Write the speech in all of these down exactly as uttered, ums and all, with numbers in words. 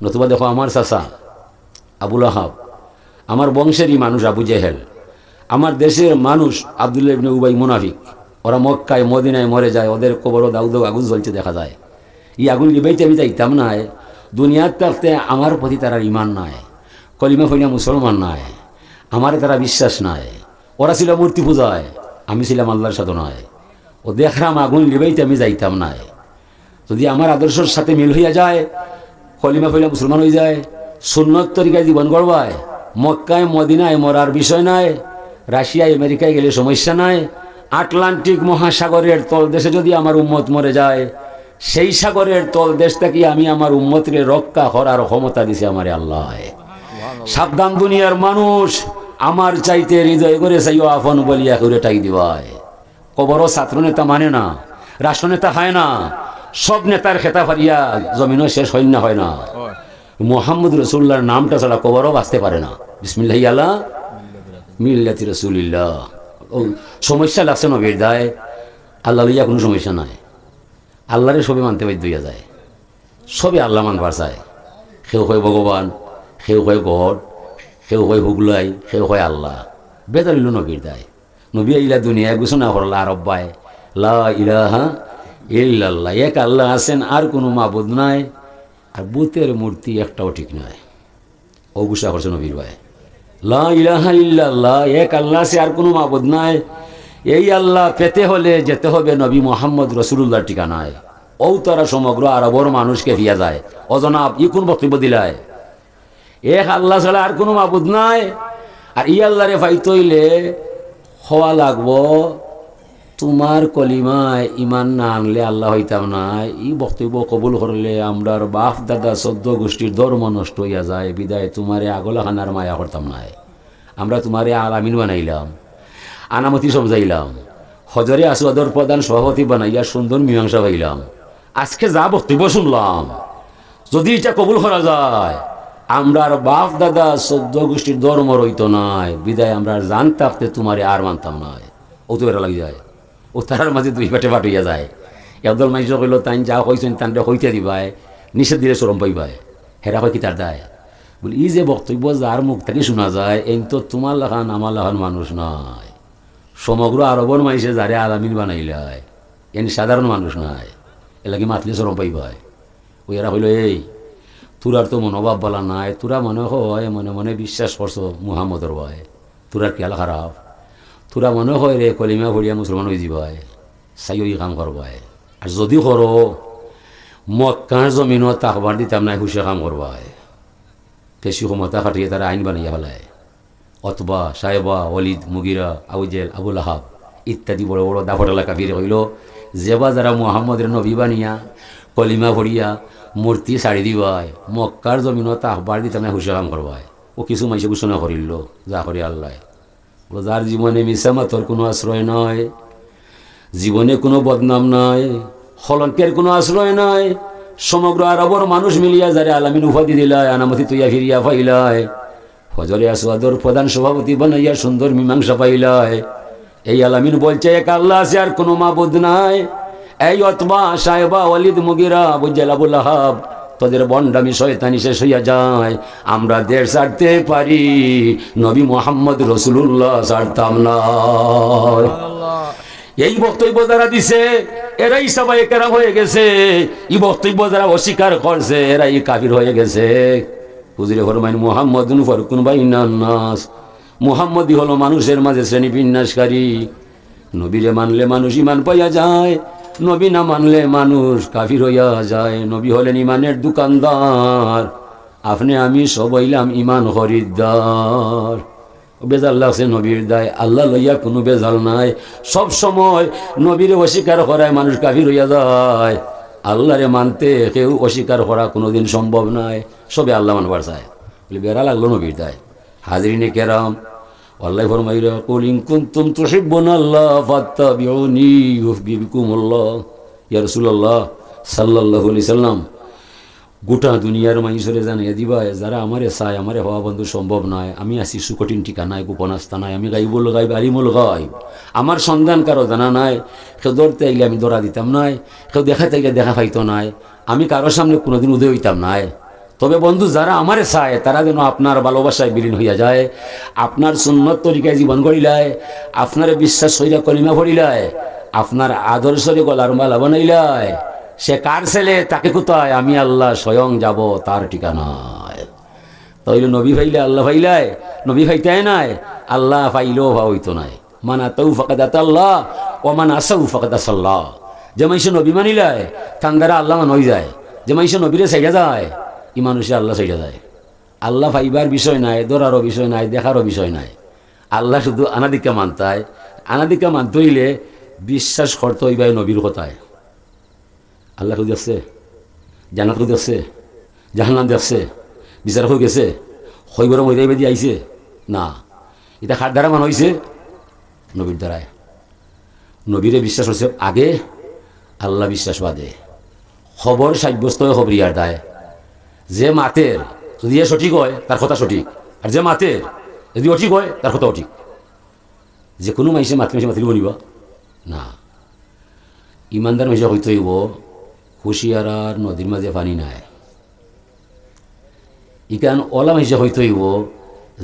নতুবা দেখো, আমার চাচা আবু লাহাব, আমার বংশেরই মানুষ আবু জেহেল, আমার দেশের মানুষ আব্দুল্লাহ ইবনে উবাই মুনাফিক, ওরা মক্কায় মদিনায় মরে যায়, ওদের কবরো দাউ দাউ আগুন জ্বলছে দেখা যায়। ই আগুন লিবাইতে আমি যাইতাম নায়। দুনিয়াত থাকতে আমার প্রতি তারার ইমান নাই, কলিমা ফইলা মুসলমান নাই, আমারে তারা বিশ্বাস নাই। ওরা ছিল মূর্তি পূজায়, আমি ছিলাম আল্লাহর সাধনায়। ও দেখরাম আগুন লিবাইতে আমি যাইতাম নায়। যদি আমার আদর্শর সাথে মিল হইয়া যায়, কলিমা ফইলা মুসলমান হয়ে যায়, সুন্নত তরিকায় জীবন গড়বায়, মক্কায় মদিনায় মরার বিষয় নাই, রাশিয়ায় আমেরিকায় গেলে সমস্যা নাই। আটলান্টিক মহাসাগরের তলদেশে যদি আমার উম্মত মরে যায়, সেই সাগরের তলদেশ থাকি আমি আমার উম্মতরে রক্ষা করার ক্ষমতা দিছে আমারে আল্লায়। সাবধান দুনিয়ার মানুষ, আমার চাইতে হৃদয় করে চাইও আপন বলিয়া করে টাই দিবায়। কবরও ছাত্র নেতা মানে না, রাষ্ট্র নেতা হয় না, সব নেতার খেতা ফারিয়া জমিনও শেষ হয় না, হয় না। মোহাম্মদ রসুল্লাহর নামটা ছাড়া কবরও বাঁচতে পারে না। বিসমিল্লাহি আলা মিল্লাতি রসুলিল্লাহ। ও সমস্যা লাগছে নবীর দায়, আল্লাহ লইয়া কোনো সমস্যা নাই। আল্লাহরে সবে মানতে বাধ্য হইয়া যায়, সবে আল্লাহ মানবার চায়। কেউ কয় ভগবান, কেউ কয় গড, কেউ কয় হুগলাই, কেউ কয় আল্লাহ। বেজার হইল নবীর দায়। নবী আইলা দুনিয়ায় ঘোষণা করলা আরব্বায়, লা ইলাহা ইল্লাল্লাহ, এক আল্লাহ আছেন, আর কোনো মাবুদ নাই, আর বুতের মূর্তি একটাও ঠিক নাই। ও ঘোষণা করছে নবীর ভাই, লা ইলাহা ইল্লাল্লাহ, এক আল্লাহ আছে, আর কোনো মাবুদ নাই। এই আল্লাহ পেতে হলে যেতে হবে নবী মোহাম্মদ রসুলুল্লাহর ঠিকানায়। ও তারা সমগ্র আরবর মানুষকে ফিয়া যায়, অজনাব ই কোন বক্তব্য দিলায়? এক আল্লাহ ছাড়া আর কোনো মাবুদ নাই। আর ই আল্লাহরে পাইতে হইলে হওয়া লাগবো, তোমার কলিমায় ইমান না আনলে আল্লাহ হইতাম না। ই বক্তব্য কবুল করলে আমরার বাপ দাদা চোদ্দ গোষ্ঠীর ধর্ম নষ্ট হইয়া যায়, বিদায় তোমারে আগলাখানার মায়া করতাম না। আমরা তোমারে আলামিন বানাইলাম, আনামতি সমঝাইলাম, হজরে আসওয়াদর প্রধান সভাপতি বানাইয়া সুন্দর মীমাংসা পাইলাম। আজকে যা বক্তব্য শুনলাম, যদি এটা কবুল করা যায়, আমরার বাপ দাদা চোদ্দ গোষ্ঠীর ধর্ম রইতো নায়, বিদায় আমরার জান থাকতে তোমারে আর মানতাম নায়। ও তো এরা লাগি যায়, ও তারার মাঝে দুই ফাটে ফাট হইয়া যায়। একদল মানুষ কইল, তাইন যা কইছেন তানরে কইতে দিবায়, নিষেধ দিলে শরম পাইবায়। হেরা কয় কি তার দায়? বলি, ই যে বক্তব্য যার মুখ থাকি শোনা যায়, এইন তো তোমার লাখান আমার লাখান মানুষ নায়। সমগ্র আরবর মাইনষে যারে আলামিন বানাইলায়, এইন সাধারণ মানুষ নায়, এর লাগি মাতলে শরম পাইবায়। ওই এরা কইল, এই, তোরার তো মনোভাব বালা নাই, তোরা মনে হয় মনে মনে বিশ্বাস করছো মুহাম্মদর ভাই, তোরার খেয়াল খারাপ, তোরা মনে হয় রে কলিমা পড়িয়া মুসলমান হয়ে যাবায়, চাইও ই কাম করবায়। আর যদি করো, মক্কার জমিনও তাকবার দিতাম নাই, হুশে কাম করবায়। বেশি ক্ষমতা খাটিয়ে তারা আইন বানাইয়া ফেলায়। অতবা, সাহেবা, ওয়ালিদ, মুগিরা, আবু জেহেল, আবু লাহাব ইত্যাদি বড় বড় দাফটওয়ালা কাফিরে কইল, যেবা যারা মুহাম্মদরে নবী বানিয়া, কলিমা পড়িয়া, মূর্তি ছাড়ি দিবায়, মক্কার জমিনও তাকবার দিতাম নাই, হুশে কাম করবায়। ও কিছু মাইনষে ঘোষণা করিল, যা করে আল্লাহ। বলো, যার জীবনে মিছা মাতর কোনো আশ্রয় নাই, জীবনে কোনো বদনাম নাই, কলঙ্কের কোনো আশ্রয় নাই। সমগ্র আরবর মানুষ মিলিয়া যারে আলামিন উপাধি দিলায়, আনামতি তৈয়া ফিরিয়া পাইলায়, হজরে আসওয়াদর প্রধান সভাপতি বানাইয়া সুন্দর মীমাংসা পাইলায়। এই আলামিন বলছে, এক আল্লাহ আছে, আর কোনো মাবুদ নাই। এই অতবা, সাহেবা, ওয়ালিদ, মুগিরা, আবু জেহেল, আবু লাহাব, তোদের ভণ্ডামি শয়তানি শেষ হইয়া যায়। আমরা দেশ ছাড়তে পারি, নবী মোহাম্মদ রসুলুল্লাহ ছাড়তাম না। এই বক্তব্য যারা দিছে, এরাই সাহাবায়ে কেরাম হয়ে গেছে। এই বক্তব্য যারা অস্বীকার করছে, এরাই কাফির হয়ে গেছে। হুজুরে ফরমাইন, মুহাম্মাদুন ফারকুন বাইনান নাস, মুহাম্মদই হলো মানুষের মাঝে শ্রেণী বিন্যাসকারী। নবীরে মানলে মানুষ ইমান পাইয়া যায়, নবী না মানলে মানুষ কাফির হইয়া যায়। নবী হলেন ইমানের দোকানদার, আপনি আমি সব হইলাম ইমান খরিদ্দার। বেজাল লাগছে নবীর দায়, আল্লাহ লইয়া কোনো বেজাল নাই। সব সময় নবীরে অস্বীকার করায় মানুষ কাফির হইয়া যায়। আল্লাহরে মানতে কেউ অস্বীকার করা কোনোদিন সম্ভব নয়। সবে আল্লাহ মানবার চায়। বলে, বেড়া লাগলো নবীর দায়। হাজিরিনে কেরাম, আল্লাহ ফরমাইল, "কুল ইন কুনতুম তুহিব্বুনাল্লাহ ফাত্তাবিউনি ইউহবিবকুমুল্লাহ।" ইয়া রাসূলুল্লাহ সাল্লাল্লাহু আলাইহি সাল্লাম, গোটা দুনিয়ার মানুষরে জানাইয়া দিবায়, যারা আমারে চায়, আমারে হওয়া বন্ধু সম্ভব নয়, আমি আছি সুকঠিন ঠিকানায়, গোপন আস্তানায়, আমি গাইবুল গাইব, আলিমুল গাইব, আমার সন্ধান কারো জানা নাই। কেউ ধরতে আইলে আমি ধরা দিতাম নাই, কেউ দেখাতে আইলে দেখা পাইতো নাই, আমি কারো সামনে কোনোদিন উদয় হইতাম নাই। তবে বন্ধু, যারা আমারে চায়, তারা যেন আপনার ভালোবাসায় বিলীন হইয়া যায়, আপনার সুন্নত তরিকায় জীবন গড়িলায়, আপনারে বিশ্বাস করিয়া কলিমা পড়িলায়, আপনার আদর্শরে গলার মালা বানাইলায়। সে কার ছেলে, তাকে কোথায়? আমি আল্লাহ স্বয়ং যাব তার ঠিকানায়। তাইলে নবী পাইলে আল্লাহ পাইলায়, নবী পাইতায় নায়, আল্লাহ পাইলেও পাওয়া অইতো নায়। মান আতাউ ফাকাদ আতাল্লাহ, ওয়া মান আসাউ ফাকাদ আসাল্লাহ। যে মানষে নবী মানিলায়, তান দ্বারা আল্লাহ মানা অইযায়। যে মানষে নবীরে ছাড়িয়া যায়, ই মানুষে আল্লাহ ছাড়িয়া যায়। আল্লাহ পাইবার বিষয় নায়, ধরারও বিষয় নায়, দেখারও বিষয় নায়। আল্লাহ শুধু আনাদিকা মানতায়। আনাদিকা মানতে অইলে বিশ্বাস করতে অইবা ই নবীর কথায়। আল্লাহ কেউ দেখছে? জান্নাত কেউ দেখছে? জাহান্নাম দেখছে? বিচার হয়ে গেছে? খইবর মইদাইবাদি আইছে? না। ইটা কার দ্বারা মানা অইছে? নবীর দ্বারায়। নবীরে বিশ্বাস করছে আগে, আল্লাহ বিশ্বাস বাদে। খবর সাব্যস্ত হয় খবরিয়ার দায়। যে মাতের, যদি এ সঠিক হয়, তার কথা সঠিক। আর যে মাতের, যদি অঠিক হয়, তার কথা অঠিক। যে কোনো মাইষে মাতলে মাইষে মাতিল বনিবা না। ইমানদার মাইষে কইতে অইব, কুশিয়ারার নদীর মাঝে পানি নাই। ইখান অলা মাইষে কইতে অইব,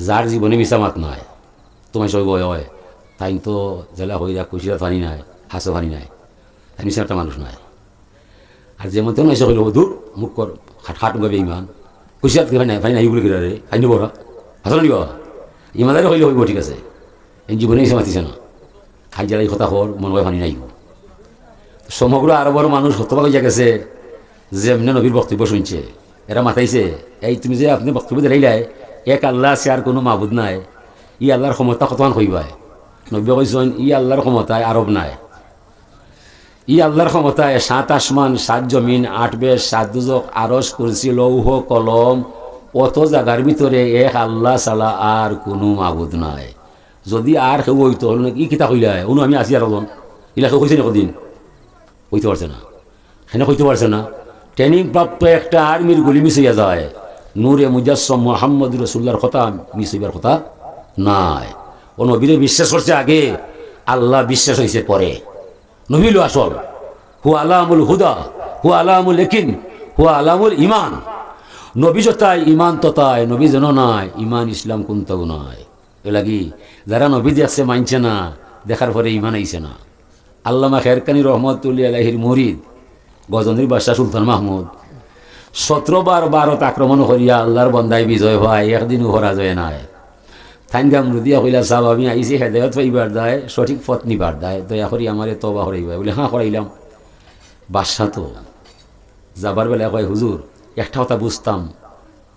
যার জীবনে মিছা মাত নাই। তো মাইষে কইব, "অয়, অয়, তাইন তো যেলা কইরা কুশিয়ারার পানি নাই, হাছাউ পানি নাই, তাইন মিছা একটা মানুষ নাই।" আর যেমন তেমন মাইষে কইল, "দূর, মুখ কর, খাট, খাট উগাবে ইমান, কুশিয়ারাত পানি নাই, পানি নাই বলে কিরা রে, খাইনি বড়া, হাছাউ নি বাবা?" ইমানদারে কইলে কইব, "ঠিক আছে, এই জীবনে মিছা মাতিছে না, খাই জ্বালাই কথা কর, মনে হয় পানি নাই।" সমগ্র আরবর মানুষ হতবাক অইয়া গেছে, যেমনে নবীর বক্তব্য শুনছে। এরা মাতাইছে, "এই তুমি যে আপনে বক্তব্য দিলাইলায়, এক আল্লাহ আছে, আর কোনো মাবুদ নাই, ই আল্লাহর ক্ষমতা কতখান কইবায়?" নবী কইছইন, "ই আল্লাহর ক্ষমতায় আরব নাই, ই আল্লাহর ক্ষমতায় সাত আসমান, সাত জমিন, আট বেহেশত, সাত দুজখ, আরশ, কুরসি, লৌহ, কলম, অত জাগার ভিতরে এক আল্লাহ ছাড়া আর কোনো মাবুদ নাই। যদি আর কেউ অইতো, অইলো না, ই কিতা কইলায়, অনো আমি আছি আর অজন, ইলা কেউ কইছে নি কদিন?" কইতে পারছে না। কেনে কইতে পারছে না? ট্রেনিং প্রাপ্ত একটা আর্মির গুলি মিস অইয়া যায়, নূরে মুজাসসম মোহাম্মদ রসুল্লাহর কথা মিস অইবার কথা নায়। ও নবীরে বিশ্বাস করছে আগে, আল্লাহ বিশ্বাস অইছে পরে। নবী অইলো আসল। হুয়া আলামুল হুদা, হুয়া আলামুল ইয়াকিন, হুয়া আলামুল ইমান। নবী যতায়, ইমান ততায়, নবী যেন নায়, ইমান ইসলাম কুন্তাউ নায়। এর লাগি যারা নবী দেখছে মানছে না, দেখার পরে ইমান আইছে না। আল্লামা খেরকানি রহমতুল্লাহ আলাইহির মুরিদ গজনীর বাদশা সুলতান মাহমুদ সতেরো বার ভারত আক্রমণ করিয়া আল্লাহর বন্দায় বিজয় পায়, একদিনও পরাজয় নায়। তাইন গামরুদিয়া কইলা, "সাব, আমি আইছি হেদায়ত পাইবার দায়, সঠিক পথ নিবার দায়, দয়া করি আমারে তওবা করাইবা।" বলে, "হ্যাঁ, করাইলাম।" বাদশা তো যাবার বেলায় কয়, "হুজুর, একটা কথা বুঝতাম,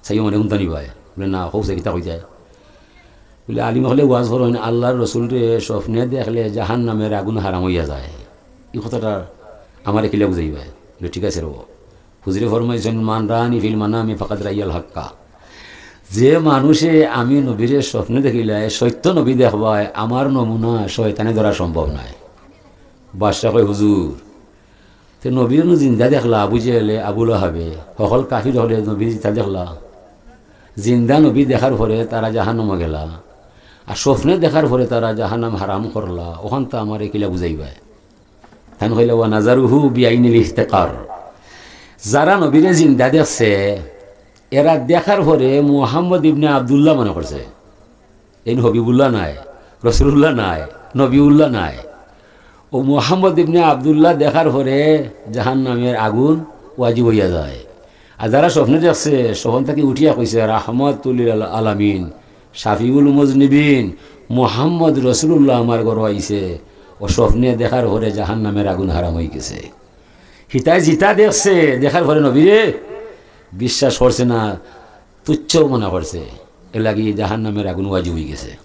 চাইও মানে হুনতা নি বায়?" বলে, "না, কও চাই, কিতা কইতায়?" বলে, "আলিম অকলে ওয়াজ করইন, আল্লাহর রসুলরে স্বপ্নে দেখলে জাহান্নামের আগুন হারাম অইয়া যায়। ই কথাটা আমারে কিলা বুঝাইবায়?" বলে, "ঠিক আছে রব।" হুজুরে ফরমাইছইন, "মান রাআনি ফিল মানামি ফাকাদ রাইয়াল হাক্কা।" যে মানুষে আমি নবীরে স্বপ্নে দেখিলায়, সত্য নবী দেখবায়, আমার নমুনা শয়তানে ধরা সম্ভব নায়। বাদশা কয়, "হুজুর, তে নবীরে নু জিন্দা দেখলা আবু জেহেলে, আবু লাহাবে, হকল কাফির অকলে নবীরে জিন্দা দেখলা, জিন্দা নবী দেখার পরে তারা জাহান্নামো গেলা, আর স্বপ্নে দেখার পরে তারা জাহান্নাম হারাম করলা, অখানতা আমারে কিলা বুঝাইবায়?" তাইন কইলা, "ওয়া নাজারুহু বিআইনিল ইহতিকার।" যারা নবীরে জিন্দা দেখছে, এরা দেখার পরে মুহাম্মদ ইবনে আব্দুল্লাহ মনে করছে। এইন হবিবুল্লাহ নায়, রসুলুল্লাহ নায়, নবিউল্লাহ নায়। ও মুহাম্মদ ইবনে আব্দুল্লাহ দেখার পরে জাহান্নামের আগুন ওয়াজিব অইয়া যায়। আর যারা স্বপ্নে দেখছে, স্বপ্ন থাকি উঠিয়া কইছে, "রাহমাতুল লিল আলামিন, শাফিউল মুজনিবিন, মুহাম্মদ রসুলুল্লাহ আমার ঘরো আইছে।" ও স্বপ্নে দেখার পরে জাহান্নামের আগুন হারাম অইগেছে। হিতায় জিতা দেখছে, দেখার পরে নবীরে বিশ্বাস করছে না, তুচ্ছ মনে করছে, এর লাগি জাহান্নামের আগুন ওয়াজিব অইগেছে। এর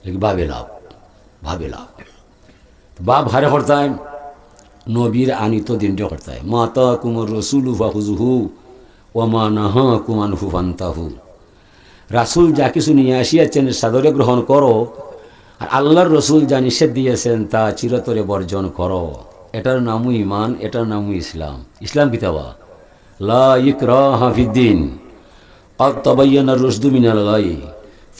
লাগি ভাবে লাভ, ভাবে লাভ। বাপ হারে করতায়, নবীর আনিত দিনরে করতায়। "মা আতাকুমুর রাসূলু ফাখুযুহু ওয়া মা নাহাকুম আনহু ফান্তাহু।" রাসূল যা কিছু নিয়ে আসিয়াছেন, সাদরে গ্রহণ করো, আর আল্লাহর রসুল যা নিষেধ দিয়েছেন, তা চিরতরে বর্জন করো। এটার নামই ইমান, এটার নামই ইসলাম। ইসলাম কিতা বা? লা ইকরাহা ফিদ্দিন। قد تبين الرشد من الغي،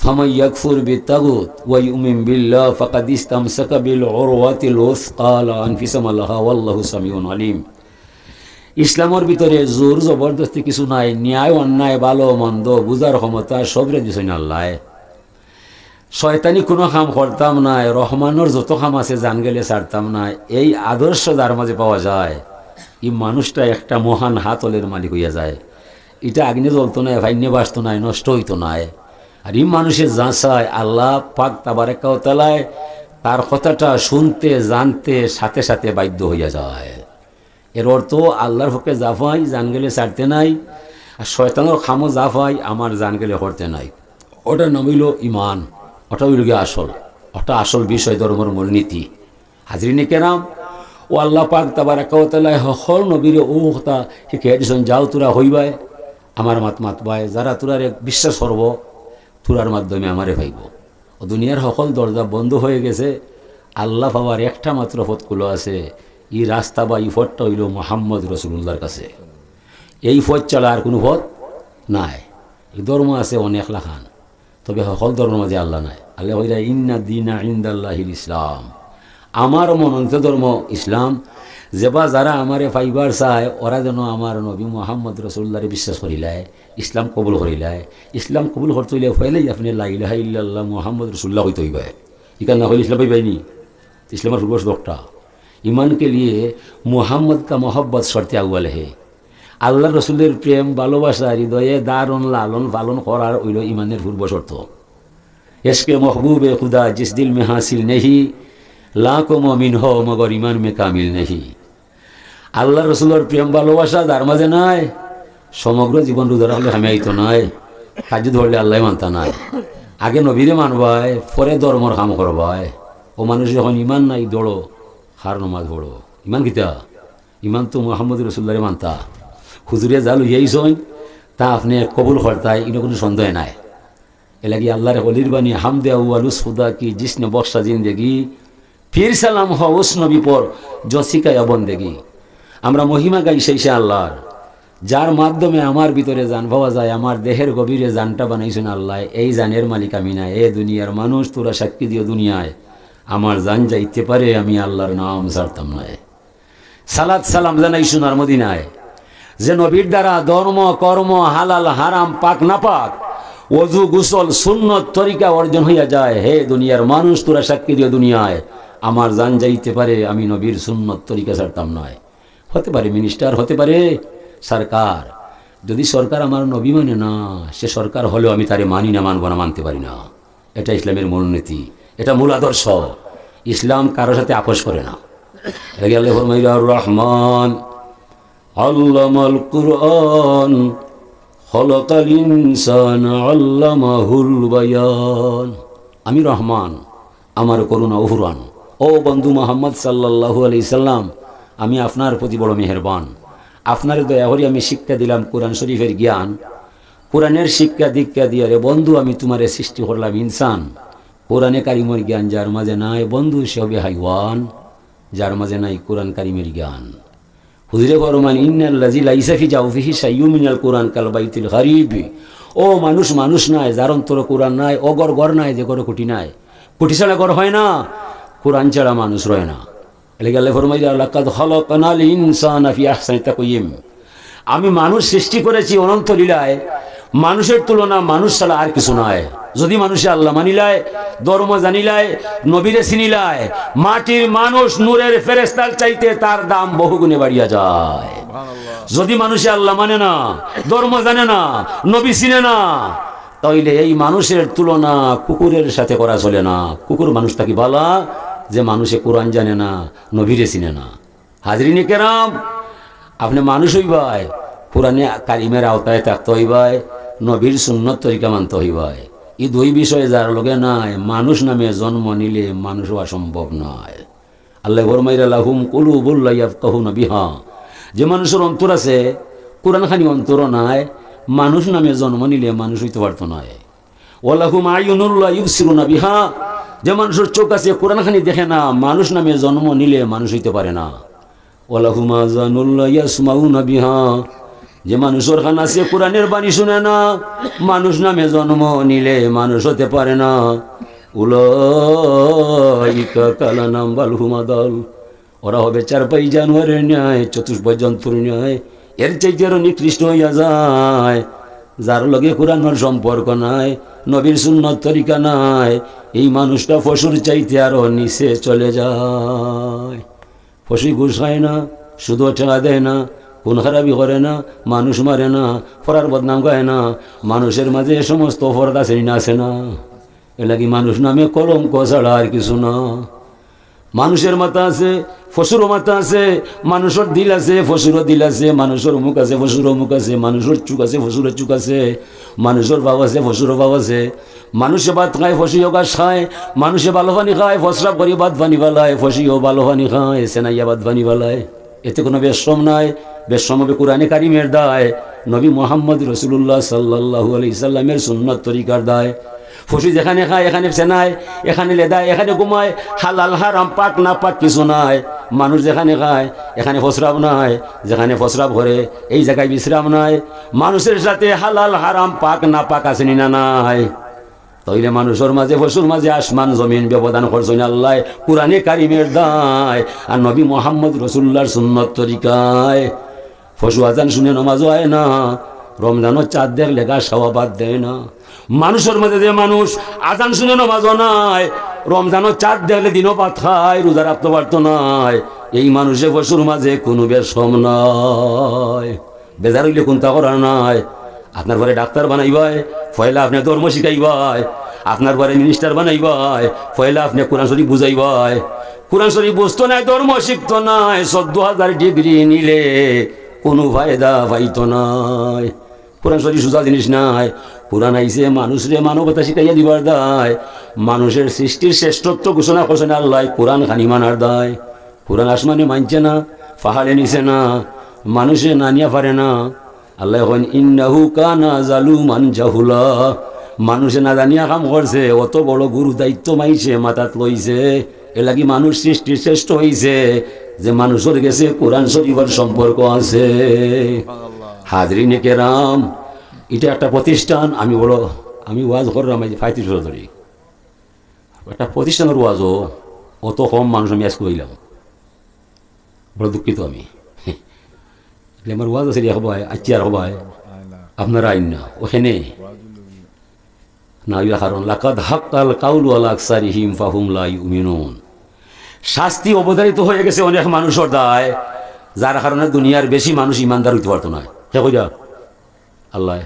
فمن يكفر بالطاغوت ويؤمن بالله فقد استمسك بالعروة الوثقى لا انفصام لها والله سميع عليم. ইসলামর ভিতরে জোর জবরদস্তি কিছু নাই, ন্যায় অন্যায়, ভালো মন্দ বুঝার ক্ষমতা সবরে দিছইন আল্লায়। শয়তানি কুনু কাম করতাম নায়, রহমানর যত কাম আছে জান গেলে ছাড়তাম নায়। এই আদর্শ যার মাঝে পাওয়া যায়, ই মানুষটা একটা মহান হাতলের মালিক অইয়া যায়। ইটা আগ্নে জ্বলতো নায়, ফাইন্নে বাসতো নায়, নষ্ট অইতো নায়। আর ই মানুষে যাচায় আল্লাহ পাক তাবারাকা ওয়া তাআলায় তার কথাটা শুনতে জানতে সাথে সাথে বাধ্য অইয়া যায়। এর অর্থ আল্লাহর পক্ষে যা পাই জান গেলে ছাড়তে নাই, আর শয়তানর কামও যা পাই আমার জান গেলে করতে নাই। ওটার নাম অইলো ইমান, ওটা অইলো গিয়া আসল, ওটা আসল বিষয়, ধর্মর মূলনীতি। হাজিরিনে কেরাম, ও আল্লাহ পাক তাবারাকা ওয়া তাআলায় হকল নবীরে ও কথা শিখাই দিছইন, যাও তোরা কইবায়, আমার মাত মাতবায়, যারা তোরারে বিশ্বাস করবো, তোরার মাধ্যমে আমারে পাইবো। ও দুনিয়ার হকল দরজা বন্ধ হয়ে গেছে, আল্লাহ পাওয়ার একটা মাত্র পথ খোলা আছে। ই রাস্তা বা ই পথটা অইলো মুহাম্মদ রাসূলুল্লাহর কাছে। এই পথ ছাড়া আর কুনু পথ নাই। ধর্ম আছে অনেক লাখান, তবে হকল ধর্মর মাঝে আল্লাহ নাই। আল্লায় কইরা, "ইন্না দীনা ইনদাল্লাহিল ইসলাম।" আমার মনোনীত ধর্ম ইসলাম। যেবা যারা আমারে পাইবার চায়, ওরা যেন আমার নবী মুহাম্মদ রাসূলুল্লাহরে বিশ্বাস করিলায়, ইসলাম কবুল করিলায়। ইসলাম কবুল করতে অইলে পয়লাই আপনে লা ইলাহা ইল্লাল্লাহ মুহাম্মদ রাসূলুল্লাহ কইতে অইবায়। ইখান না কইলে ইসলাম পাইবায়নি। ইসলামর পূর্ব শর্ত একটা। ईमान के लिए मोहम्मद का मोहब्बत शर्त अव्वल है। আল্লাহর রসুলের প্রেম ভালোবাসা হৃদয়ে ধারণ লালন পালন করার অইলো ইমানের পূর্ব শর্ত। इश्क महबूब खुदा जिस दिल में हासिल नहीं, लाखों मोमिन हो मगर ईमान में कामिल नहीं। আল্লাহর রসুলের প্রেম ভালোবাসা যার মাঝে নাই, সমগ্র জীবন রোজা রাখলে কামে আইতো নায়, তাহাজ্জুদ পড়লে আল্লায় মানতা নায়। আগে নবীরে মানবায়, পরে ধর্মর কাম করবায়। ও মানুষ, যখন ইমান নাই, দৌড়ো, কার নমাজ পড়ো। ইমান কিতা? ইমান তো মুহাম্মদ রসুলুল্লাহরে মানতা। হুজুরে যা লইয়া আইছইন, তা আপনে কবুল করতায়, ইনো কুনু সন্দেহ নাই। এর লাগি আল্লাহর ওলির বাণী, "হামদে আউয়াল উস খুদা কি, জিসনে বখশা জিন্দেগি, ফির সালাম হো উস নবী পর, জো সিখায়া বন্দেগি।" আমরা মহিমা গাই সেই সে আল্লাহর, যার মাধ্যমে আমার ভিতরে জান পাওয়া যায়, আমার দেহের গভীরে জানটা বানাইছইন আল্লায়। এই জানের মালিক আমি নায়। এ দুনিয়ার মানুষ, তোরা সাক্ষী দিও দুনিয়ায়, আমার জান যাইতে পারে, আমি আল্লাহর নাম ছাড়তাম নায়। সালাত সালাম জানাই সোনার মদিনায়, যে নবীর দ্বারা ধর্ম, কর্ম, হালাল, হারাম, পাক, নাপাক, ওযু, গোসল, সুন্নত, তরিকা অর্জন হইয়া যায়। হে দুনিয়ার মানুষ, তোরা সাক্ষী দিও দুনিয়ায়, আমার জান যাইতে পারে, আমি নবীর সুন্নত, তরিকা ছাড়তাম নায়। হতে পারে মিনিস্টার, হতে পারে সরকার। যদি সরকার আমার নবী মানে না, সে সরকার হলেও আমি তারে মানি না, মানবো না, মানতে পারি না। এটা ইসলামের মূলনীতি, এটা মূল আদর্শ। ইসলাম কারোর সাথে আপোষ করে না। এর আগে আল্লাহ ফরমাইল, "আর রহমান, আল্লামাল কুরআন, খলাকাল ইনসান, আল্লামাহুল বায়ান।" আমি রহমান, আমার করুণা অফুরান। ও বন্ধু মোহাম্মদ সাল্লাল্লাহু আলাইহি সাল্লাম, আমি আপনার প্রতি বড় মেহেরবান। আপনারে দয়া করি আমি শিক্ষা দিলাম কোরআন শরীফের জ্ঞান। কোরআনের শিক্ষা দীক্ষা দিয়া রে বন্ধু, আমি তোমারে সৃষ্টি করলাম ইনসান। কোরআনে কারিমর জ্ঞান যার মাঝে নাই বন্ধু, সে হবে হাইওয়ান, যার মাঝে নাই কোরআন কারিমের জ্ঞান। হুজুরে ফরমান, "ইন্নাল্লাযী লাইসা ফি জাওফিহি শাইউম মিনাল কুরআন কাল বাইতিল খারিব।" ও মানুষ, মানুষ নায়, যার অন্তরে কোরআন নাই, ও ঘর, ঘর নায়, যে ঘরে খুঁটি নাই। খুঁটি ছাড়া ঘর হয় না, কোরআন ছাড়া মানুষ রয় না। এর লাগি আল্লায় ফরমাইরা, "লাকাদ খালাকনাল ইনসানা ফি আহসানি তাকওয়িম।" আমি মানুষ সৃষ্টি করেছি অনন্ত লীলায়, মানুষের তুলনা মানুষ ছাড়া আর কিছু নাই। যদি মানুষে আল্লাহ মানিলায়, ধর্ম জানিলায়, নবীরে চিনিলায়, মাটির মানুষ নূরের ফেরেশতার চাইতে তার দাম বহু গুণে বাড়িয়া যায়। যদি মানুষে আল্লাহ মানে না, ধর্ম জানে না, নবী চিনে না, তাইলে এই মানুষের তুলনা কুকুরের সাথে করা চলে না। কুকুর মানুষ থাকি বালা, যে মানুষে কোরআন জানে না, নবীরে চিনে না। হাজিরিনে কেরাম, আপনে মানুষ অইবায়, কোরআনে কারিমের আওতায় থাকতে অইবায়, নবীর সুন্নত তরিকা মানতে অইবায়। ই দুই বিষয় যার লগে নাই, মানুষ নামে জন্ম নিলে মানুষ অওয়া সম্ভব নায়। আল্লায় ফরমাইরা, "লাহুম কুলুবুল লা ইয়াফকাহুনা বিহা।" যে মানুষর অন্তর আছে, কোরআন খানি অন্তরো নাই, মানুষ নামে জন্ম নিলে মানুষ অইতে পারতো নায়। "ওয়ালাহুম আয়ুনুল লা ইউবসিরুনা বিহা।" যে মানুষর চোখ আছে, কোরআন খানি দেখে না, মানুষ নামে জন্ম নিলে মানুষ অইতে পারে না। "ওয়ালাহুম আযানুল লা ইয়াসমাউনা বিহা।" যে মানুষর কান আছে, কোরআনের বাণী শুনে না, মানুষ নামে জন্ম নিলে মানুষ হতে পারে না। "উলাইকা কাল আনআম বাল হুম আদাল।" ওরা হবে চারপাই জানোয়ারের ন্যায়, চতুষ্পদ জন্তুর ন্যায়। এর চাইতে আরো নিকৃষ্ট হইয়া যায় যার লগে কোরআনর সম্পর্ক নাই, নবীর সুন্নত তরিকা নাই। এই মানুষটা পশুর চাইতে আরো নিচে চলে যায়। পশু ঘুষ খায় না, সুদো টেকা দেয় না, খুন খারাপি করে না, মানুষ মারে না, পরার বদনাম গায় না। মানুষের মাঝে এ সমস্ত অপরাধ আছে নি না, আছে না? এর লাগি মানুষ নামে কলঙ্ক ছাড়া আর কিছু না। মানুষের মাথা আছে, পশুরও মাথা আছে, মানুষের দিল আছে, পশুরও দিল আছে, মানুষের মুখ আছে, পশুরও মুখ আছে, মানুষের চোখ আছে, পশুরও চোখ আছে, মানুষের ভাব আছে, পশুরও ভাব আছে। মানুষে ভাত খায়, পশুও ঘাস খায়। মানুষে ভালো পানি খায়, প্রস্রাব করি ভাত পানি ফালায়, পশুও ভালো পানি খায়, সেনাইয়া ভাত পানি ফালায়। এতে কোনো বেশরম নাই। বেশরম হবে কোরআনে কারিমের দায়, নবী মোহাম্মদ রসুলুল্লাহ সাল্লাল্লাহু আলাইহি সাল্লামের সুন্নত তরিকার দায়। পশু যেখানে খায়, এখানে সেনায়, এখানে লেদায়, এখানে ঘুমায়, হালাল হারাম, পাক না পাক কিছু নাই। মানুষ যেখানে খায়, এখানে প্রস্রাব নাই, যেখানে প্রস্রাব করে, এই জায়গায় বিশ্রাম নাই। মানুষের সাথে হালাল হারাম, পাক না পাক আছে নি না নাই? তাইলে মানুষের মাঝে, পশুর মাঝে আসমান জমিন ব্যবধান করছইন আল্লায় কোরআনে কারিমের দায় আর নবী মোহাম্মদ রসুল্লাহর সুন্নত তরিকায়। পশু আজান শুনে নমাজও আয় না, রমজানও চাঁদ দেখলে ঘাস খাওয়া বাদ দেয় না। মানুষের মাঝে যে মানুষ আজান শুনে নমাজও নাই, রমজানও চাঁদ দেখলে দিনও ভাত খায়, রোজা রাখতে পারতো নায়, এই মানুষে পশুর মাঝে কোনো বেশরম নাই। বেজার হইলে কুন্তা করার নাই। আপনার পরে ডাক্তার বানাইবায়, পয়লা আপনে ধর্ম শিখাইবায়। আপনার পরে মিনিস্টার বানাইবায়, পয়লা আপনে কোরআন শরীফ বুঝাইবায়। কোরআন শরীফ বুঝতো নায়, ধর্ম শিখতো নায়, চোদ্দ হাজার ডিগ্রি নিলে কোনো ফায়দা পাইতো নায়। কোরআন শরীফ সুজা জিনিস নায়। কোরআন আইছে মানুষরে মানবতা শিখাইয়া দিবার দায়, মানুষের সৃষ্টির শ্রেষ্ঠত্ব ঘোষণা করছইন আল্লায় কোরআন খানি মানার দায়। কোরআন আসমানে মানছে না, পাহাড়ে নিছে না, মানুষে না নিয়া পারে না। আল্লায় কইন, "ইন্নাহু কানা জালুমান জাহুলা।" মানুষে না জানিয়া কাম করছে, অত বড় গুরু দায়িত্ব মাইনষে মাথাত লইছে। এর লাগি মানুষ সৃষ্টির শ্রেষ্ঠ হইছে যে মানুষের গেছে কোরআন শরীফের সম্পর্ক আছে। হাজরিনে কেরাম, এটা একটা প্রতিষ্ঠান। আমি বড়, আমি ওয়াজ করলাম এই যে পঁয়ত্রিশ বছর ধরে। একটা প্রতিষ্ঠানের ওয়াজও অত কম মানুষ আমি আজকে হইলাম। বড় দুঃখিত আমি। এগুলি আমার ওয়াজ আছে, হবায়, আচ্ছা আর হবায়। আপনারা আইন না, ওখানে না হইয়া কারণ, "লাকাদ হাক্কাল কাউলু আলা আকসারিহিম ফাহুম লা ইউমিনুন।" শাস্তি অবধারিত হয়ে গেছে অনেক মানুষের দায়, যার কারণে দুনিয়ার বেশি মানুষ ইমানদার হইতে পারতো না। কে কইরা? আল্লাহ।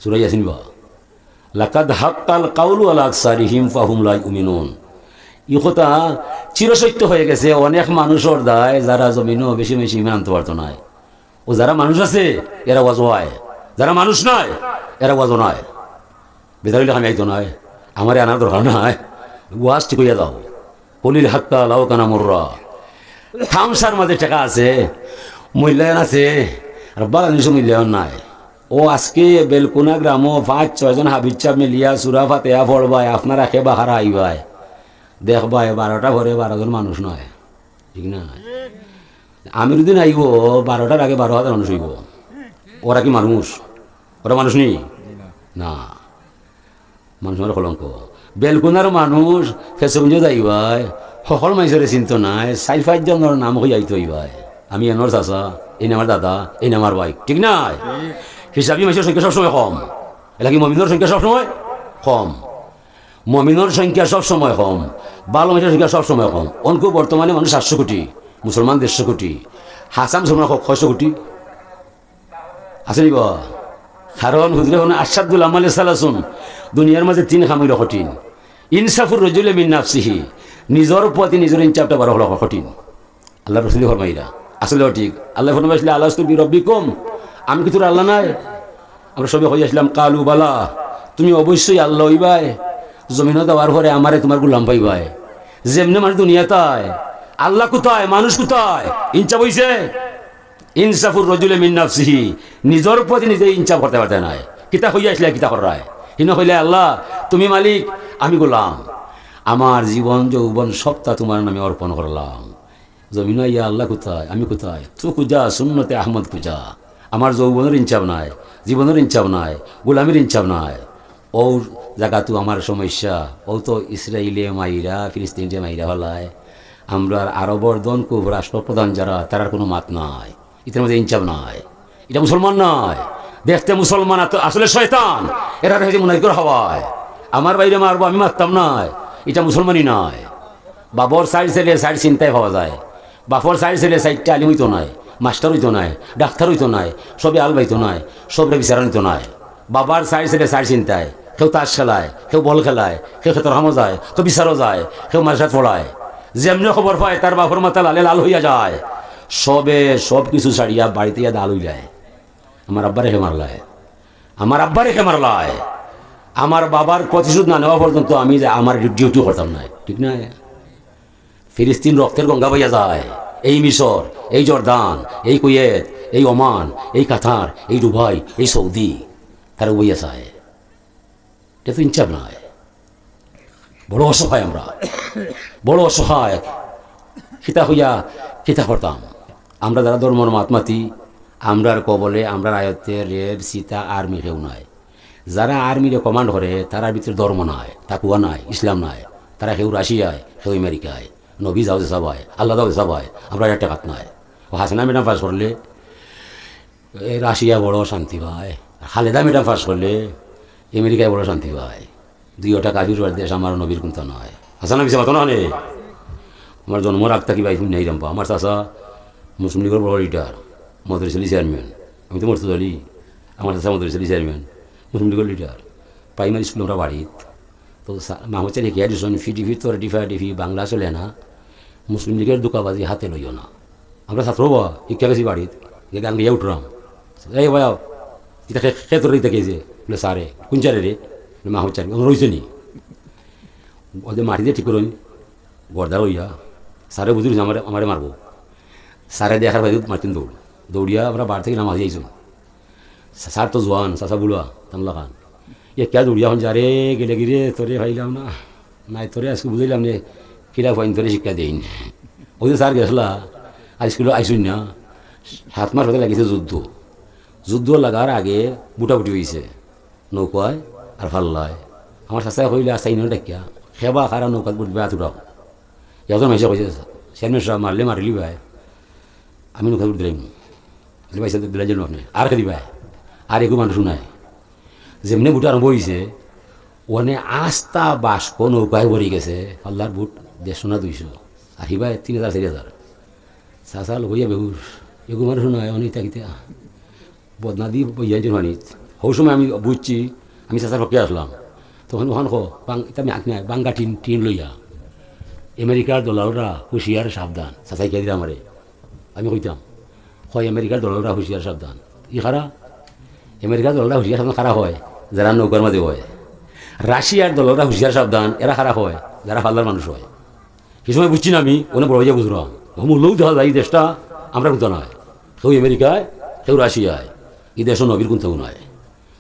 সূরা ইয়াসিন বা, "লাকাদ হাক্কাল কাউলু আলা আকসারিহিম ফাহুম লা ইউমিনুন।" এই কথা চিরসত্য হয়ে গেছে, অনেক মানুষের দায় যারা জমিনও বেশি বেশি ইমান আনতে পারতো নায়। ও যারা মানুষ আছে, এরা ওয়াজও আয়, যারা মানুষ নায়, এরা ওয়াজও নায়। বেজার হইলে আমি আইতো নায়, আমারে আনার দরকার নাই, ওয়াজ ঠিক হইয়া যাও। কলিল হাক্কা লাও কানা মুররা। থামসার মাঝে টেকা আছে, মূল্যায়ন আছে, আর বালা জিনিসের মূল্যায়ন নাই। ও আজকে বেলকুনা গ্রামও পাঁচ ছয়জন হাফিজ সাব মিলিয়া সুরা ফাতেহা পড়বায়, আপনারা কে বাখারা আইবায়, দেখবায় বারোটা পরে বারো জন মানুষ নায়, ঠিক না? আমিরুদ্দিন আইব, বারোটার আগে বারো হাজার মানুষ হইব। ওরা কি মানুষ? ওরা মানুষ নি? না। মানুষ আমার কলঙ্ক। বেলকুনার মানুষ ফেসবুকে যাইবায়, হকল মানুষরে চিনতো নায়, চাইর পাঁচ জনের নাম হইয়া আইতো হইবায়। আমি এনর চাচা, এই আমার দাদা, এই আমার ভাই, ঠিক নায়? হিসাবি মানুষের সংখ্যা সবসময় কম। এর লাগি মমিনর সংখ্যা সবসময় কম। মমিনর সংখ্যা সবসময় কম, ভালো মানুষের সংখ্যা সবসময় কম। অনকু বর্তমানে মানুষ সাতশো কোটি, মুসলমান দেড়শো কোটি, হাছা মুসলমান ক-, কয়শো কোটি? আছে নি বা? কারণ হুজুরে কইন, "আশাদ্দুল আমালে সালাসুন", দুনিয়ার মাঝে তিন কাম অইল কঠিন। ইনসাফুর রজুলে মিন নাফসিহি, নিজর প্রতি নিজর ইনসাফটা বার করা কঠিন। আল্লাহ রসুল ফরমাইরা, আসলে ঠিক। আল্লাহ ফরমাইছিলা, "আলাস্তু বিরব্বিকুম, আমি কি তোর আল্লাহ নায়?" আমরা সবে কইয়া আছিলাম, "কালু বালা, তুমি অবশ্যই আল্লাহ হইবায়, জমিনো যাওয়ার পরে আমারে তোমার গোলাম পাইবায়।" যেমনে মানুষ দুনিয়াত আয়, আল্লাহ কোথায়, মানুষ কোথায়? ইনসাফ হইছে? ইনসাফুর রজুলে মিন নাফসিহি, নিজর প্রতি নিজে ইনসাফ করতে পারতে নায়। কিতা কইয়া আছিলা, কিতা কররায়? হিনো কইলে, "আল্লাহ, তুমি মালিক, আমি গোলাম, আমার জীবন যৌবন সবটা তোমার নামে অর্পণ করলাম।" জমিনো আইয়া আল্লাহ কোথায়, আমি কোথায়? তু কুজা, সুন্নতে আহমদ কুজা। আমার যৌবনের ইনসাফ নাই, জীবনের ইনসাফ নাই, গোলামির ইনসাফ নাই। ও জাগাতু আমার সমস্যা, ও তো ইসরায়েলে মাইরা, ফিলিস্তিনে মাইরা ফালায়। আমরার আরবর ধনকুব রাষ্ট্রপ্রধান যারা, তারার কুনু মাত নাই। ইতার মাঝে ইনসাফ নাই। ইটা মুসলমান নায়। দেখতে মুসলমান, আত-, আসলে শয়তান। এরারে অইছে মুনাফিকর হাওয়ায়। আমার ভাইরে মারবো, আমি মারতাম নায়। ইটা মুসলমানি নায়। বাপর চাইর ছেলে চাইর চিন্তায় পাওয়া যায়। বাপর চাইর ছেলে চাইরটা আলিম অইতো নায়, মাস্টার অইতো নায়, ডাক্তার অইতো নায়, সবে আল বাইতো নায়, সবরে বিচারান অইতো নায়। বাবার চাইর ছেলে চাইর চিন্তায়, কেউ তাস খেলায়, কেউ বল খেলায়, কেউ খেতর কামো যায়, কেউ বিচারো যায়, কেউ মাদ্রাসাত পড়ায়। যেমনে খবর পায়, তার বাপর মাথা লালে লাল অইয়া যায়। সবে সব কিছু ছাড়িয়া বাড়িত আইয়া দাল অইলায়। আমার আব্বারে কে মারলায়, আমার আব্বারে কে মারলায়। আমার বাবার প্রতিশোধ না নেওয়া পর্যন্ত আমি যে আমার ডিউ-, ডিউটি করতাম নায়, ঠিক নায়? ফিলিস্তিন রক্তের গঙ্গা বইয়া যায়, এই মিশর, এই জর্দান, এই কুয়েত, এই ওমান, এই কাতার, এই দুবাই, এই সৌদি, তারা বইয়া যায়। ইটা তো ইনসাফ নায়। বড় অসহায় আমরা, বড় অসহায়। কিতা কইয়া, কিতা করতাম? আমরা যারা ধর্মর মাত মাতি, আমরার কবলে, আমরার আয়ত্তে র‍্যাব, সিতা, আর্মি কেউ নাই। যারা আর্মিরে কমান্ড করে, তারার ভিতরে ধর্ম নাই, তাকুয়া নাই, ইসলাম নাই। তারা কেউ রাশিয়ায়, কেউ আমেরিকায়, নবী যাও যেসা ভাই, আল্লাহ যাও যেসা ভাই, আমরা একটা কাত নাই। ও হাসিনা ম্যাডাম পাস করলে, এ, রাশিয়া বড় শান্তি পায়, আর খালেদা ম্যাডাম পাস করলে, আমেরিকায় বড় শান্তি পায়। দুইওটা কাফির দেশ, আমার নবীর কুন্তা নয়। হাসান নবী সাহেব, না নে? আমার জন্মর আগ থাকি ভাই হুনি আইরাম বা, আমার চাচা মুসলিম লীগর বড় লিডার, মদরিছ আলী চেয়ারম্যান। আমি তো মর্তুজ আলী, আমার চাচা মদরিছ আলী চেয়ারম্যান, মুসলিম লীগর লিডার। প্রাইমারি স্কুল আমরা বাড়িত। তো সা-, মাহমুদ চাচা হিকিয়া দিছইন, ফিডিফি তোর ডিফা ডিফি বাংলা চলে না, মুসলিম লীগর ধোকাবাজি হাতে লইও না। আমরা ছাত্র বা, হিকিয়া গেছি বাড়িত, গিয়া গান গাইয়া উঠরাম। "এই ভাই, ইতা কে, কে তোর ইতা কেছে?" বলে, "স্যারে।" "কুন স্যারে রে?" বলে, "মাহমুদ স্যার।" "অনো রইছে নি?" ওদের মাটিতে ঠিক করইন, গর্দা লইয়া। স্যারে বুঝি রইছে আমারে, আমারে মারবো। স্যারে দেখার বাদে মারতেন দৌড়। দৌড়িয়া আমরা বার থাকি নামাজি আইছইন। স্যার তো জোয়ান, চাচা বুড়া, তামলা খান। এ কিয়া দৌড়িয়া অখন যারে গেলে গিরে, তোরে পাইলাম না। নাই তোরে আজকে বুঝাইলাম নে, কিলা ফাইন তোরে শিক্ষা দেইন। ওই যে স্যার গেছলা, আর স্কুলে আইছইন না। সাত মাস বাদে লাগিছে যুদ্ধ। যুদ্ধ লাগার আগে বুটাবুটি অইছে। নৌকায় আর ফাল্লায়। আমার চাচায় কইলে, "আচ্ছা, ইনো ডাকিয়া, খেবা খারা নৌকাত বুট বেয়া তুরাও।" একজন মাইনষে কইছে, "চেয়ারম্যান সাব, মারলে মারিলি ভাই, আমি নৌকাত বুট দিলাইমু।" বলে, "ভাই সাব, দিলাই যেন আপনি, আর খেলি ভাই, আর একু মানুষ নাই।" যেমনে বুট আরম্ভ অইছে, অনে আস্তা বাস্ক নৌকায় ভরি গেছে, ফাল্লার বুট দেড়শো না দুইশো, আর হিবায় তিন হাজার, চাইর হাজার। চাচা লইয়া বেহুশ, একু মানুষ নাই, অনে ইতা কিতা? বদনা দি বইয়া যে পানিত। হউ সময় আমি বুঝছি, আমি চাচার পক্ষে আসলাম। তখন ওখান কো, বাং-, ইতা আমি আঁক নাই, বাঙ্গা টিন, টিন লইয়া। "আমেরিকার দলালরা হুঁশিয়ার সাবধান।" চাচায় কিয়া দিলা আমারে? আমি কইতাম, কয়, "আমেরিকার দলালরা হুঁশিয়ার সাবধান।" ই খারা? আমেরিকার দলালরা হুঁশিয়ার সাবধান খারা হয়, যারা নৌকার মাঝে হয়। রাশিয়ার দলালরা হুঁশিয়ার সাবধান, এরা খারা হয়, যারা ফাল্লার মানুষ হয়। সে সময় বুঝছি না আমি, অনে বড় অইয়া বুঝলাম। তখন মূল্যও দেখা যায়, এই দেশটা আমরা কোথাও নয়। কেউ আমেরিকায়, কেউ রাশিয়ায়। এই দেশও নবীর কোথাও নয়।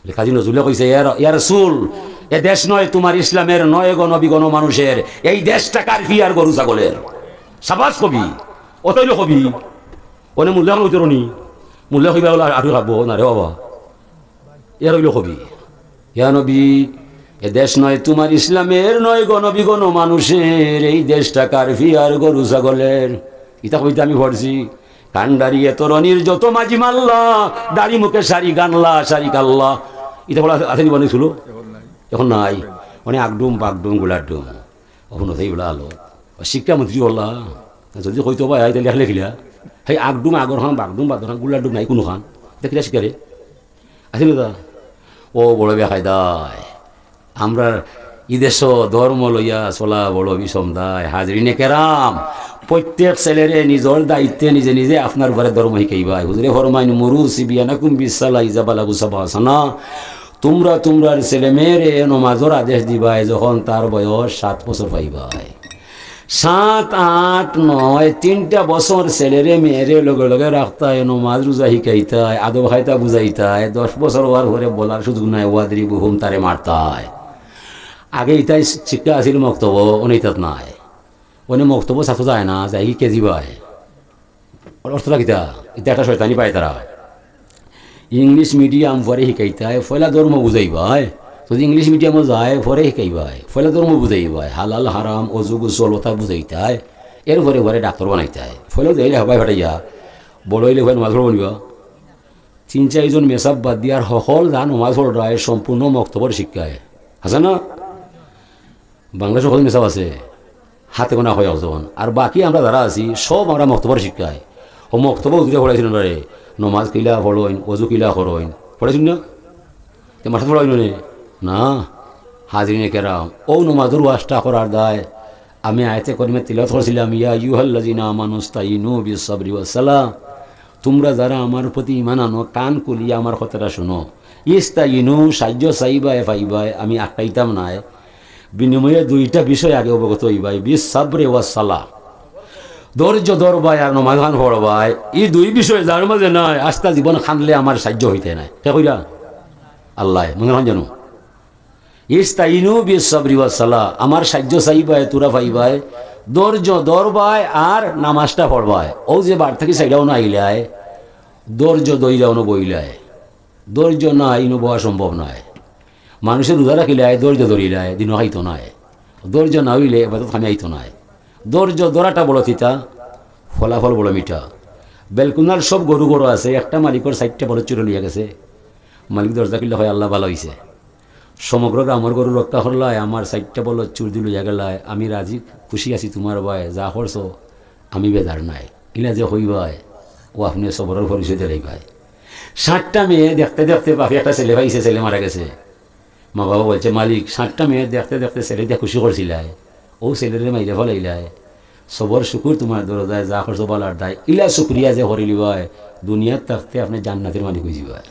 বলে, কাজী নজরুলে কইছে, "ইয়া র-, ইয়া রসুল, এ দেশ নয় তোমার ইসলামের, নয় গণ বিগণ মানুষের। এই দেশটা কার ফিয়ার গরু ছাগলের।" সাবাস কবি, অতইল কবি। অনে মূল্য এখন অইতে রনি। মূল্য কইবা বলে আটু খাবো না রে বাবা। এর অইল কবি। ইয়া নবী, এ দেশ নয় তোমার ইসলামের, নয় গণ বিগণ মানুষের, এই দেশটা কার ফিয়ার গরু ছাগলের। ইতা কবিতা আমি পড়ছি। কান্ডারি এ তরণীর যত মাঝি মাল্লা, দাড়ি মুখে সারি গানলা, সারি কাল্লা। ইতা বলা আছে নি বানি ছিল? এখন নাই। মানে আগডুম, বাগডুম, গুলাডুম। অখন হতেই বলা আলো। শিক্ষামন্ত্রী বললা, যদি কইতো ভাই, তাহলে লেখলে কিলা? হেই আগডুম, আগর খান, বাগডুম, বাদর খান, গুলাডুম নাই কোনো খান। দেখলে শিকারে। আছে না তা? ও বড় বেকায়দায়। আমরা ইদেশ ধর্ম লইয়া চলা বড় বিষম দায়। হাজরিনে কেরাম, প্রত্যেক ছেলেরে নিজর দায়িত্বে নিজে নিজে আপনার ঘরে ধর্ম শিখাইবায়। হুজুরে ফরমাইন, "মুরু সিবিয়ানাকুম বিসসালা ইজা বালাগু সাবা সানা।" তোমরা তোমরার ছেলে মেয়েরে নমাজর আদেশ দিবায় যখন তার বয়স সাত বছর পাইবায়। সাত, আট, নয়, তিনটা বছর ছেলেরে মেয়েরে লগে লগে রাখতায়, নমাজ রোজা শিখাইতায়, আদব খায়দা বুঝাইতায়, দশ বছর হওয়ার পরে বলার সুযোগ নাই, "ওয়াদরিবুহুম", তারে মারতায়। আগে ইতাই শিক্ষা আছিল মক্তব, অনে ইতাত নাই। অনে মক্তব ছাত্র যায় না, যায় কি কেজি বায়। অর্থটা কিতা? ইতা একটা শয়তানি পায় তারা। ইংলিশ মিডিয়াম পরে শিখাইতায়, পয়লা ধর্ম বুঝাইবায়। যদি ইংলিশ মিডিয়ামো যায়, পরে শিখাইবায়। পয়লা ধর্ম বুঝাইবায়। হালাল, হারাম, অজু, গোসল, ওটা বুঝাইতায়। এরপরে ওরে ডাক্তর বানাইতায়। ফলে যাইলে হবাই ফাটাইয়া, বড় অইলে ওরে নমাজ পড়বো নিবা। তিন চাইরজন মেসাব বাদ দিয়ার হকল যা নমাজ পড়রায় সম্পূর্ণ মক্তবর শিক্ষায়। আছে না? বাংলাদেশো কত মেসাব আছে? হাতে গোনা কয় একজন। আর বাকি আমরা যারা আছি, সব আমরা মক্তবর শিক্ষায়। ও মক্তবো হুজুরে পড়াইছইন আমরারে, নমাজ কিলা পড়ইন, অজু কিলা করইন। পড়াইছইন না? তে মাথাত পড়াইন নি? না। হাজিরিনে কেরাম, অউ নমাজর ওয়াজটা করার দায় আমি আয়াতে করিমা তিলাওয়াত করছিলাম, "ইয়া আইয়ুহাল্লাযীনা আমানুস্তাইনু বিস সাবরি ওয়াস সালাহ।" তোমরা যারা আমার প্রতি ঈমান আনো, কান খুলিয়া আমার কথাটা শুনো। ইস্তাইনু, সাহায্য চাইবায় পাইবায়, আমি আটকাইতাম নায়। বিনিময়ে দুইটা বিষয় আগে অবগত অইবায়, বিস সাবরে ওয়াস সালাহ। ধৈর্য ধরবায় আর নমাজ খান পড়বায়। ই দুই বিষয় যার মাঝে নাই, আস্তা জীবন খানলে আমার সাহায্য অইতে নায়। কে কইরা? আল্লায়। মনে অয় জানো? ইস্তাইনু বিস সাবরি ওয়াস সালাহ, আমার সাহায্য চাইবায়, তোরা পাইবায়। ধৈর্য ধরবায় আর নামাজটা পড়বায়। অউ যে বার থাকি চাইরাও না আইলায়, ধৈর্য ধইরাও না বইলায়। ধৈর্য না, ইনো বওয়া সম্ভব নায়। মানুষে রোজা রাখিলায়, ধৈর্য ধরিলায়, দিনও খাইতো নায়। ধৈর্য না অইলে এবাদত কামে আইতো নায়। ধৈর্য ধরাটা বড় তিতা, ফলাফল বড় মিঠা। বেলকুনার সব গরু গরু আছে, একটা মালিকর চাইরটা বলদ চুরে লইয়া গেছে। মালিক দরজা খুলিয়া কয়, "আল্লাহ, ভালা অইছে। সমগ্র গ্রামর গরু রক্ষা করলায়, আমার চাইরটা বলদ চুরদি লইয়া গেলায়, আমি রাজি খুশি আছি তুমার বায়, যা করছো আমি বেজার নায়।" ইলা যে কইবায়, অউ আপনে সবরর পরিচয় দিলাইবায়। সাতটা মেয়ে দেখতে দেখতে বাপে একটা ছেলে পাইছে, ছেলে মারা গেছে। মা বাবা বলছে, "মালিক, সাতটা মেয়ে দেখতে দেখতে ছেলে দিয়া খুশি করছিলায়, অউ ছেলেরে মাইরা ফালাইলায়। সবর শুকুর তুমার দরজায়, যা করছো ভালার দায়।" ইলা শুকরিয়া যে করিলিবায়, দুনিয়াত থাকতে আপনে জান্নাতের মালিক অইযিবায়।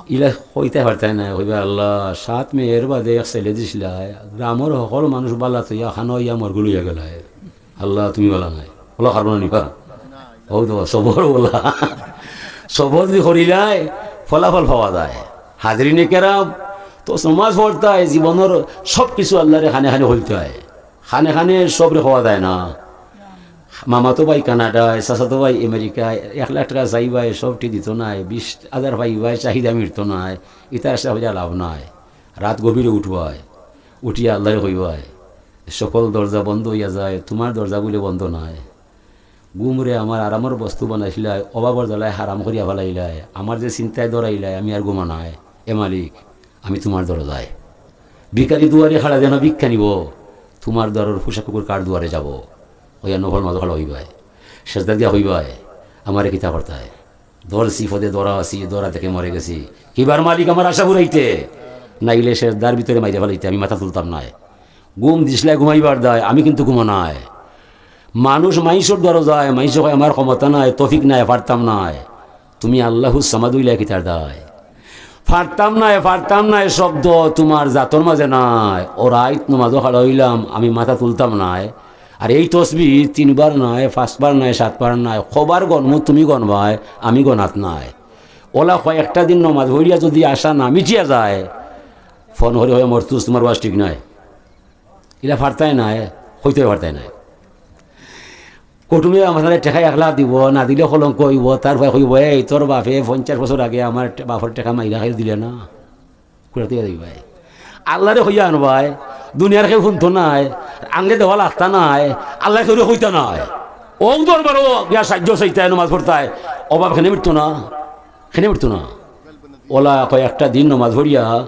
ইলা কইতায় পারতায় নায়, কইবায়, "আল্লাহ, সাত মেয়ের বাদে এক ছেলে দিছলায়, গ্রামর হকল মানুষ ভালা থইয়া খানা অইয়া মরগু লইয়া গেলায়।" আল্লাহ, তুমি ভালা নায়। অলা কারণ নিবা। অউ তো সবর অলা। সবর যদি করিলায়, ফলাফল পাওয়া যায়। হাজিরিনে কেরাম, তো নমাজ পড়তায়, জীবনর সব কিছু আল্লারে খানে খানে কইতায়। খানে খানে সবরে কওয়া যায় না। মামাতো ভাই কানাডায়, চাচাতো ভাই আমেরিকায়, এক লাখ টেকা চাইবায়, সবটি দিতো নায়, বিশ হাজার পাইবায়, চাহিদা মিটতো নায়, ইতার আশা করিয়া লাভ নাই। রাত গভীরে উঠবায়, উঠিয়া আল্লারে কইবায়, সকল দরজা বন্ধ অইয়া যায়, তুমার দরজা বুলে বন্ধ নায়। ঘুমরে আমার আরামর বস্তু বানাইছিলায়, অভাবর জ্বালায় হারাম করিয়া ফালাইলায়, আমার যে চিন্তায় ডরাইলায়, আমি আর ঘুমা নায়। এ মালিক, আমি তুমার দরজায়। ভিখারি দুয়ারে খাড়া যেন ভিক্ষা নিবো, তুমার দরর পোষা কুকুর কার দুয়ারে যাবো? অইয়া নফল নমাজো খাড়া অইবায়, সেজদা দিয়া কইবায়, "আমারে কিতা করতায়?" ধরছি পদে ধরা আছি, ধরা থেকে মরে গেছি। কিবার মালিক আমার আশা ফুরাইতে? নাইলে সেজদার ভিতরে মাইরা ফালাইতে, আমি মাথা তুলতাম নায়। ঘুম দিছলায় ঘুমাইবার দায়, আমি কিন্তু ঘুমা নায়। মানুষ মাইনষর দরজায়, মাইনষে কয়, "আমার ক্ষমতা নাই, তৌফিক নাই, পারতাম নায়।" তুমি আল্লাহুস সামাদ অইলায় কিতার দায়? "পারতাম নায়, পারতাম নায়" শব্দ তুমার জাতর মাঝে নাই। অউ রাইত নমাজো খাড়া অইলাম, আমি মাথা তুলতাম নায়। আর এই তসবি তিনবার নায়, পাঁচবার নায়, সাতবার নায়, কবার গনমু তুমি গনবায়, আমি গনাত নায়। অলা কয়েকটা দিন নমাজ পড়িয়া যদি আশা না মিটিয়া যায়, ফোন করি কয়, "মর্তুজ, তুমার ওয়াজ ঠিক নায়।" ইলা পারতায় নায়, কইতে পারতায় নায়। কুটুমে আমার টেকা এক লাখ দিবো, না দিলে কলঙ্ক অইবো, তার ভাই কইবো, "এই তোর বাপে পঞ্চাশ বছর আগে আমার টে-, বাপর টেকা মাইরা খাইল দিলে না।" কুড়াতে যাইবায়। আল্লারে কইয়া আনবায়, দুনিয়ার কেউ হুনতো নায়, আঙ্গে দেওয়া লাগতা নায়, আল্লায় কেউরে কইতা নায়। অউ দরবারো গিয়া সাহায্য চাইতায়, নমাজ পড়তায়, অভাব কেনে মিটতো না, কেনে মিটতো না। অলা কয়েকটা দিন নমাজ পড়িয়া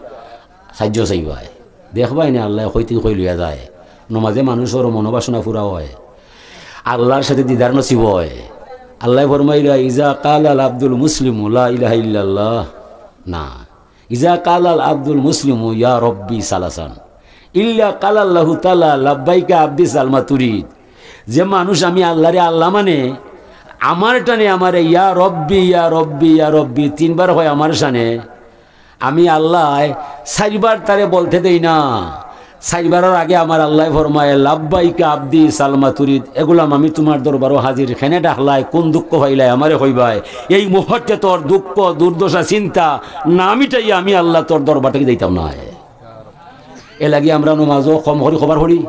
সাহায্য চাইবায়। দেখবায় নে আল্লায় কই থাকি কই লইয়া যায়। নমাজে মানুষর মনোবাসনা পুরা অয়। আল্লার সাথে দিদার নসিব অয়। আল্লায় ফরমাইরা, "ইজা কালাল আব্দুল মুসলিমু লা ইলাহা ইল্লাল্লাহ।" না। "ইজা কালাল আব্দুল মুসলিমু ইয়া রব্বি সালাসান। ইল্লা কালাল্লাহু তাআলা লাব্বাইকা আব্দি সালমা তুরিদ।" যে মানুষ আমি আল্লারে আল্লা মানে, আমার টানে আমারে ইয়া রব্বি, ইয়া রব্বি, ইয়া রব্বি তিনবার কয় আমার শানে, আমি আল্লায় চাইরবার তারে বলতে দেই না। চাইরবারর আগে আমার আল্লায় ফরমায়, "লাব্বাইকা আব্দি সালমা তুরিদ, এ গোলাম আমি তুমার দরবারো হাজির, কেনে ডাকলায়, কুন দুঃখ পাইলায় আমারে কইবায়, এই মুহূর্তে তোর দুঃখ, দুর্দশা, চিন্তা না মিটাইয়া আমি আল্লা তোর দরবার থাকি যাইতাম নায়।" এরলাগি আমরা নমাজো কম করি কবার পড়ি?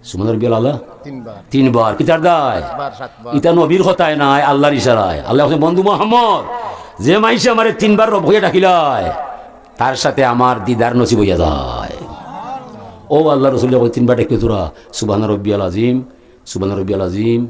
সুবহান রাব্বিয়াল আলা। তিনবার। তিনবার। কিতার দায়? পাঁচবার, সাতবার। ইতা নবীর কথায় নায়, আল্লার ইশারায়। আল্লায় কইন, "বন্ধু মুহাম্মদ, যে মাইনষে আমারে তিনবার রব কইয়া ডাকিলায়, তার সাথে আমার দিদার নসিব অইয়া যায়।" অউ আল্লার রসুলে কইন, "তিনবার ডাকিও তোরা, সুবহান রাব্বিয়াল আজিম, সুবহান রব্বিয়াল আজিম।